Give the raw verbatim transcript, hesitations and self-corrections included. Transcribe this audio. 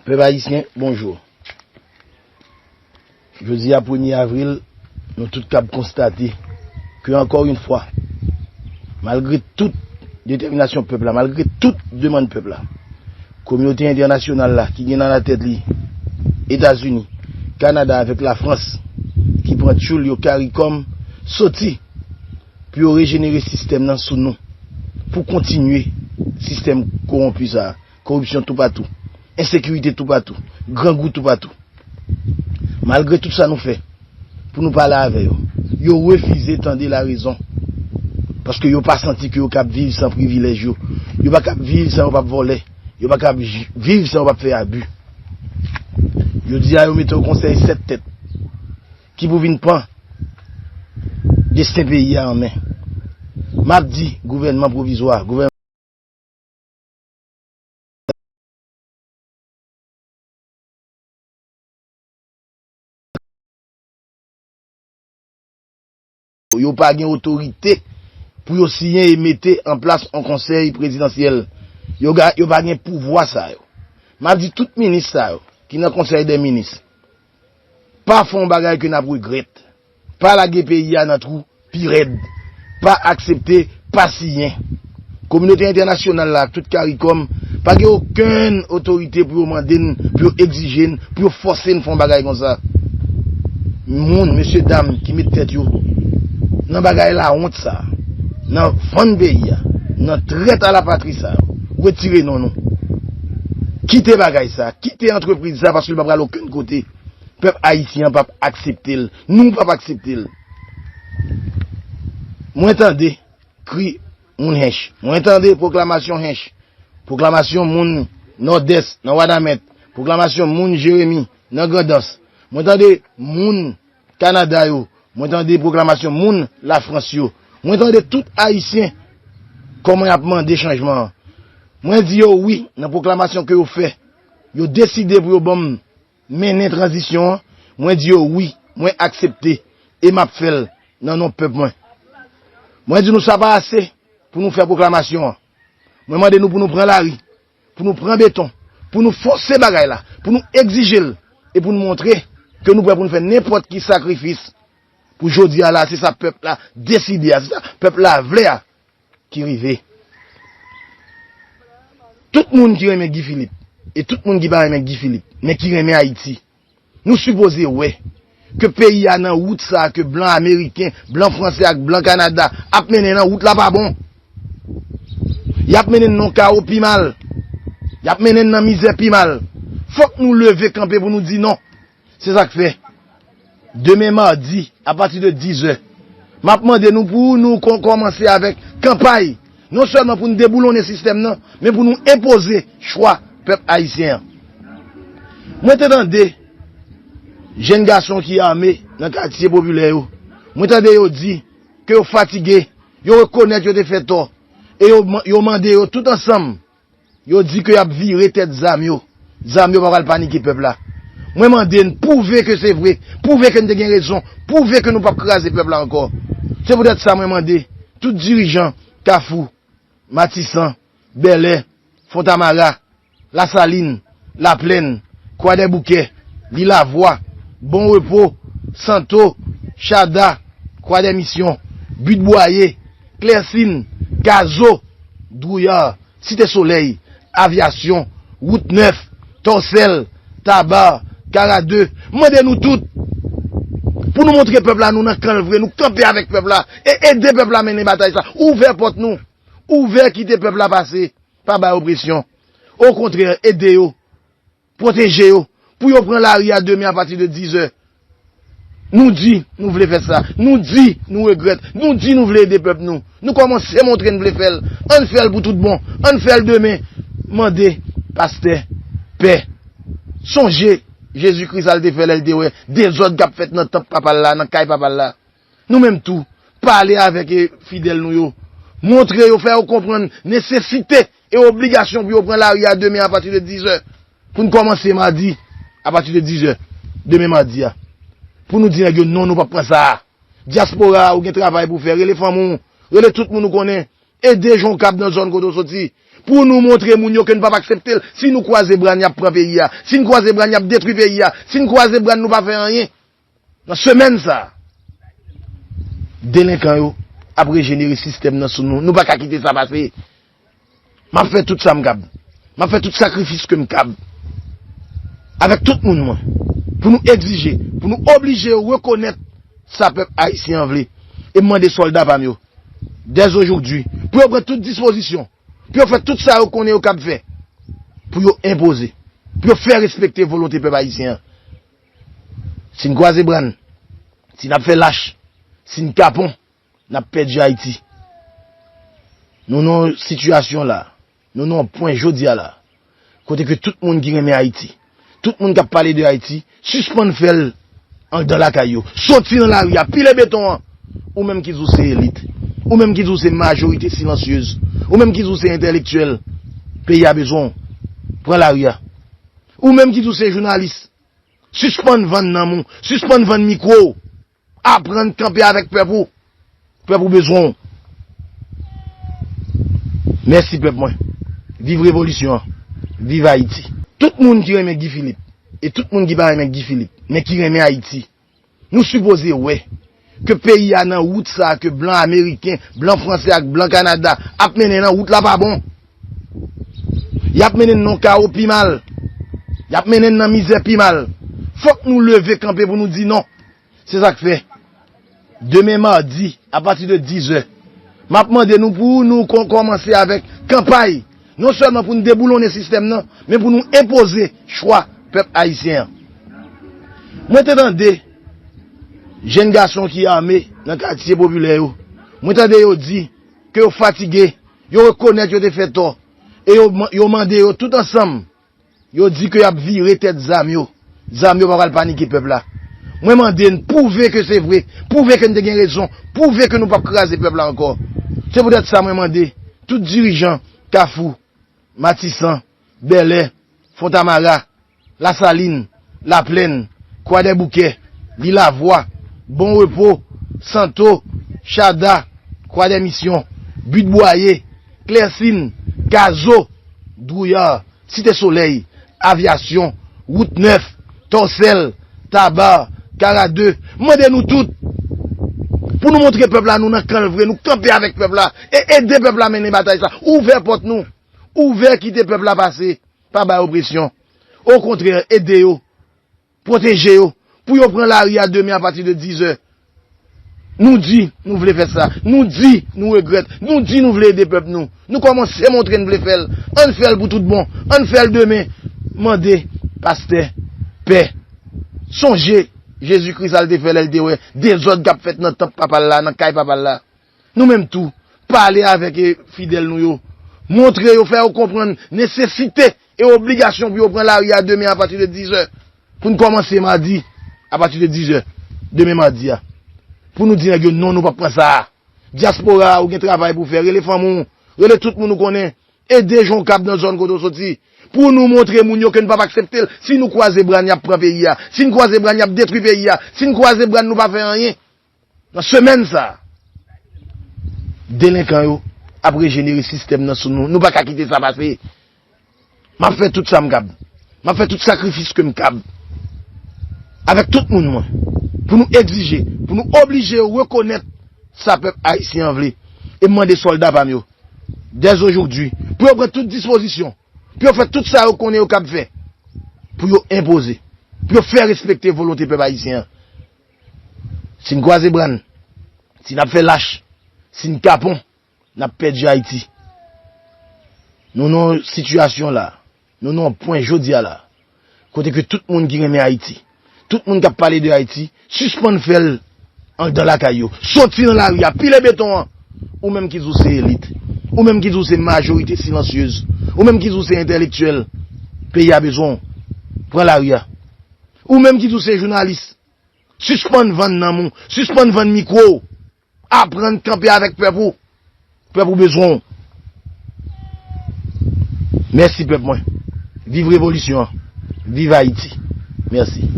Pèp ayisyen, bonjou. Jodi a, premye avril, nou tout kab konstate ke, ankò yon fwa, malgre tout detèminasyon pèp la, malgre tout demann pèp la, kominote entènasyonal la, ki gen nan latèt li Etazini, Kanada avèk Lafrans, ki pran tchoul yo, CARICOM, soti pou yo rejenere sistèm nan sou nou, pou kontinye sistèm kowonpi sa a, koripsyon toupatou, ensekirite toupatou, grangou toupatou. Malgre tout sa nou fè pou nou pale avè yo, yo refize tande larezon, paske yo pa santi ke yo kab viv san privilèj yo, yo pa kab viv san yo p ap vòlè, yo pa kab j- viv san yo p ap fè abi. Yo di a yo mete yon konsèy sèt tèt ki pou vin pran desten peyi a an men. M ap di gouvènman pwovizwa, gouvènman yo pa gen otorite pou yo siyen e mete an plas yon konsèy prezidansyèl. Yo ga- yo pa gen pouvwa sa yo. M ap di tout minis sa yo ki nan konsèy dè minis, pa fè yon bagay ke n ap regrèt. Pa lage peyi a nan twou pi rèd. Pa aksepte, pa siyen. Kominote entènasyonal la ak tout CARICOM pa gen okenn otorite pou yo mande n, pou yo egzije n, pou yo fòse n fè yon bagay konsa. Moun, mesye dam ki met tèt yo nan bagay lawont sa, nan vann peyi a, nan trèt a la patri sa, retire non nou. Kite bagay sa, kite antrepriz sa, paske l pa pral okenn kote. Pèp ayisyen an p ap aksepte l. Nou p ap aksepte l. Mwen tande kri moun Hench. Mwen tande pwoklamasyon Hench. Pwoklamasyon moun Nòdès, nan Wanament. Pwoklamasyon moun Jeremi, nan Grandans. Mwen tande moun Kanada yo. Mwen tande pwoklamasyon moun Lafrans yo. Mwen tande tout Ayisyen kòman y ap mande chanjman an. Mwen di yo wi nan pwoklamasyon ke yo fè. Yo deside pou yo ban m mennen tranzisyon an, mwen di yo wi, mwen aksepte, e m ap fè l nan non pèp mwen. Mwen di nou sa pa ase pou nou fè pwoklamasyon an. Mwen mande nou pou nou pran lari, pou nou pran beton, pou nou fòse bagay la, pou nou egzije l, e pou nou montre ke nou prè pou nou fè nenpòt ki sakrifis pou jodi a la, se sa pèp la deside a, se sa pèp la vle a ki rive. Tout moun ki renmen Guy Philippe, e tout moun ki pa renmen Guy Philippe, men ki renmen Ayiti, nou sipoze wè ke peyi a nan wout sa a ke blan ameriken, blan franse ak blan Kanada ap mennen nan wout la pa bon. Y ap mennen n nan kawo pi mal. Y ap mennen n nan mizè pi mal. Fòk nou leve kanpe pou nou di non. Se sa k fè, demen madi, apati de diz è, m ap mande nou pou nou kon- kòmanse avèk kanpay, non sèlman pou n deboulonnen sistèm nan, men pou nou enpoze chwa pèp ayisyen an. Mwen te tande jèn gason ki ame nan katye popilè yo, mwen tande yo di ke yo fatige, yo rekonèt yo te fè tò, e yo, yo mande yo tout ansanm, yo di ke y ap vire tèt zam yo. Zam yo pa pral panike pèp la. Mwen mande n pwouve ke se vre, pwouve ke n te gen rezon, pwouve ke nou p ap kraze pèp la ankò. Se poutèt sa mwen mande tout dirijan Kafou, Matisan, Bèlè, Fontamara, Lasalin, Laplèn, Kwadèboukè, Lilavwa, Bon Repo, Santo, Chada, Kwadèmisyon, Bit Bwaye, Klèsin, Gazo, Dwouyar, Site Solèy, Avyasyon, Wout Nèf, Tòsèl, Taba, Kara de, mande nou tout pou nou montre pèp la nou nan kan l vre, nou kanpe avèk pèp la e ede pèp la mennen batay sa. Ouvè pòt nou, ouvè kite pèp la pase, pa bay opresyon. Okontrè, ede yo, pwoteje yo, pou yo pran lari a demen apati de diz è. Nou di nou vle fè sa. Nou di nou regrèt. Nou di nou vle ede pèp nou. Nou kòmanse montre n vle fè l. Ann fè l pou tout bon. Ann fè l demen. Mande pastè, pè, sonje Jezi Kris al te fè lè l te wè dezòd k ap fèt nan tanp papa l la, nan kay papa l la. Nou menm tou, pale avèk, e, fidèl nou yo. Montre yo, fè yo konprann nesesite e obligasyon pou yo pran lari a demen apati de diz è. Pou n kòmanse madi, apati de diz è, demen madi a. Pou nou di nèg yo non, nou p ap pran sa a. Dyaspora a, ou gen travay pou w fè. Rele fanmi w, rele tout moun ou konnen. Ede Jan Okap nan zòn kote w soti. Pou nou montre moun yo ke n p ap aksepte l. Si nou kwaze bra n, y ap pran peyi a. Si n kwaze bra n, y ap detwi peyi a. Si n kwaze bra n, nou pa fè anyen. Nan semèn sa a, delenkan yo ap rejenere sistèm nan sou nou. Nou pa ka kite sa pase. M ap fè tout sa m kab. M ap fè tout sakrifis ke m kab. Avèk tout moun mwen. Pou nou egzije, pou nou oblije yo rekonèt sa pèp ayisyen an vle. E m mande sòlda pa m yo, dèzojodi, pou yo pran tout dispozisyon, pou yo fè tout sa yo konnen yo kab fè, pou yo enpoze, pou yo fè respekte volonte pèp ayisyen an. Si n kwaze bra n, si n ap fè lach, si n kapon, n ap pèdi Ayiti. Nou nan yon sitiyasyon la, nou nan yon pwen jodi a la, kote ke tout moun ki renmen Ayiti, tout moun k ap pale de Ayiti, sispann fè l anndan lakay yo. Soti nan lari a, pile beton an. Ou menm ki di w se elit, ou menm ki di w se majorite silansyez, ou menm ki di w se entèlektyèl, peyi a bezwen w. Pran lari a. Ou menm ki di w se jounalis, sispann vann nanm ou, sispann vann mikwo w. Aprann kanpe avèk pèp ou. Pèp ou bezwen w. Mèsi pèp mwen. Viv revolisyon an. Viv Ayiti. Tout moun ki renmen Guy Philippe e tout moun ki pa renmen Guy Philippe, men ki renmen Ayiti, nou sipoze wè ke peyi a nan wout sa a ke blan ameriken, blan franse ak blan Kanada ap mennen nan wout la pa bon. Y ap mennen n nan kawo pi mal. Y ap mennen n nan mizè pi mal. Fòk nou leve kanpe pou nou di non. Se sa k fè, demen madi, apati de diz è, m ap mande nou pou nou kon-, kòmanse avèk kanpay, non sèlman pou n deboulonnen sistèm nan, men pou nou enpoze chwa pèp ayisyen an. Mwen te tande jèn gason ki ame nan katye popilè yo, mwen tande yo di ke yo fatige, yo rekonèt yo te fè tò, e yo, yo mande yo tout ansanm, yo di ke y ap vire tèt zam yo. Zam yo pa pral panike pèp la. Mwen mande n pwouve ke se vre, pwouve ke n te gen rezon, pwouve ke nou p ap kraze pèp la ankò. Se poutèt sa mwen mande tout dirijan Kafou, Matisan, Bèlè, Fontamara, Lasalin, Laplèn, Kwadèboukè, Lilavwa, Bon Repo, Santo, Chada, Kwadèmisyon, Bit Bwaye, Klèsin, Gazo, Dwouyar, Site Solèy, Avyasyon, Wout Nèf, Tòsèl, Taba, Kara de, mande nou tout pou nou montre pèp la nou nan kan l vre, nou kanpe avèk pèp la e ede pèp la mennen batay sa. Ouvè pòt nou, ouvè kite pèp la pase, pa bay opresyon. Okontrè, ede yo, pwoteje yo, pou yo pran lari a demen apati de diz è. Nou di nou vle fè sa. Nou di nou regrèt. Nou di nou vle ede pèp nou. Nou kòmanse montre n vle fè l. Ann fè l pou tout bon. Ann fè l demen. Mande pastè, pè, sonje Jezi Kris sa l te fè lè l te wè dezòd k ap fèt nan tanp papa l la, nan kay papa l la. Nou menm tou, pale avèk, e, fidèl nou yo. Montre yo, fè yo konprann nesesite e obligasyon pou yo pran lari a demen apati de diz è. Pou n kòmanse madi, apati de diz è, demen madi a. Pou nou di nèg yo, non, nou p ap pran sa a. Dyaspora a, ou gen travay pou fè. Rele fanmi w, rele tout moun ou konnen. Ede jan w kab nan zòn kote w soti. Pou nou montre moun yo ke n p ap aksepte l. Si nou kwaze bra n, y ap pran peyi a. Si n kwaze bra n, y ap detwi peyi a. Si n kwaze bra n, nou pa fè anyen. Nan semèn sa a, delenkan yo ap rejenere sistèm nan sou nou. Nou pa ka kite sa pase. M ap fè tout sa m kab. M ap fè tout sakrifis ke m kab. Avèk tout moun mwen. Pou nou egzije, pou nou oblije yo rekonèt sa pèp ayisyen an vle. E m mande sòlda pa m yo, dèzojodi, pou yo pran tout dispozisyon, pou yo fè tout sa yo konnen yo kab fè, pou yo enpoze, pou yo fè respekte volonte pèp ayisyen an. Si n kwaze bra n, si n ap fè lach, si n kapon, n ap pèdi Ayiti. Nou nan yon sitiyasyon la, nou nan yon pwen jodi a la, kote ke tout moun ki renmen Ayiti, tout moun k ap pale de Ayiti, sispann fè l anndan lakay yo. Soti nan lari a, pile beton an. Ou menm ki di w se elit, ou menm ki di w se majorite silansyez, ou menm ki di w se entèlektyèl, peyi a bezwen w. Pran lari a. Ou menm ki di w se jounalis, sispann vann nanm ou, sispann vann mikwo w. Aprann kanpe avèk pèp ou. Pèp ou bezwen w. Mèsi pèp mwen. Viv revolisyon an. Viv Ayiti. Mèsi.